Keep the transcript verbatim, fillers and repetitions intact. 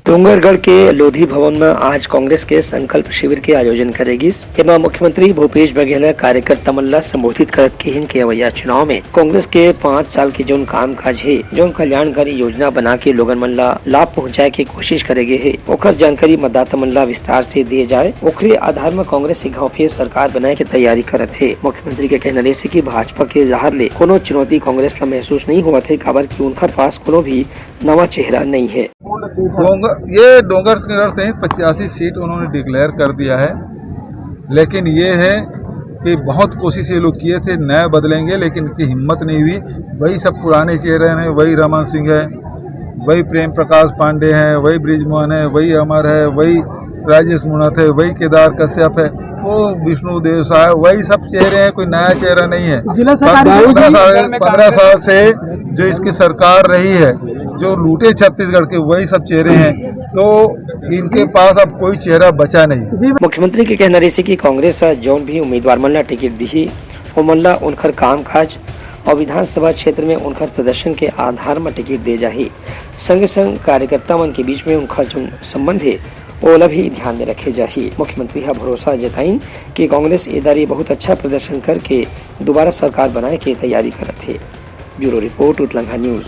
डोंगरगढ़ के लोधी भवन म आज कांग्रेस के संकल्प शिविर के आयोजन करे गिस। एमा मुख्यमंत्री भूपेश बघेल ह कार्यकर्ता मन ला संबोधित करत किहिन के अवइया चुनाव में कांग्रेस के पाँच साल के जउन कामकाज हे, जउन कल्याणकारी योजना बना के लोगन मन ला लाभ पहुंचाए के कोशिश करे गे हे, ओखर जानकारी मतदाता मन ला विस्तार से दिए जाए, ओखरे आधार म कांग्रेस एक घाव फेर सरकार बनाए के तैयारी करत हे। मुख्यमंत्री के कहना रहिस कि भाजपा के डहार ले कोनो चुनौती कांग्रेस ला महसूस नइ होवत हे, काबर कि उनखर पास कोनो भी नवा चेहरा नइ हे। डोंगर, ये डोंगरगढ़ सहित पचासी सीट उन्होंने डिक्लेयर कर दिया है, लेकिन ये है कि बहुत कोशिश ये लोग किए थे नए बदलेंगे, लेकिन इनकी हिम्मत नहीं हुई। वही सब पुराने चेहरे हैं, वही रमन सिंह है, वही प्रेम प्रकाश पांडे हैं, वही बृजमोहन है, वही अमर है, वही राजेश मूणत है, वही केदार कश्यप है, वो विष्णु देव साय, वही सब चेहरे हैं, कोई नया चेहरा नहीं है। जिला सरकार पंद्रह साल, पंद्रह साल से जो इसकी सरकार रही है, जो लूटे छत्तीसगढ़ के, वही सब चेहरे हैं। तो इनके पास अब कोई चेहरा बचा नहीं। मुख्यमंत्री के कहना रहिस कि कांग्रेस ह जौन भी उम्मीदवार मन ला टिकट दिही, ओमन ला उनखर कामकाज और विधानसभा क्षेत्र में उनखर प्रदर्शन के आधार म टिकट दे जाही। संगे संग कार्यकर्ता मन के बीच में उनखर जौन संबंध हे, ओला भी ध्यान में रखे जाही। मुख्यमंत्री ह भरोसा जताइन कि कांग्रेस ए दारी बहुत अच्छा प्रदर्शन करके दोबारा सरकार बनाए के तैयारी करत हे। ब्यूरो रिपोर्ट, उतलंघा न्यूज।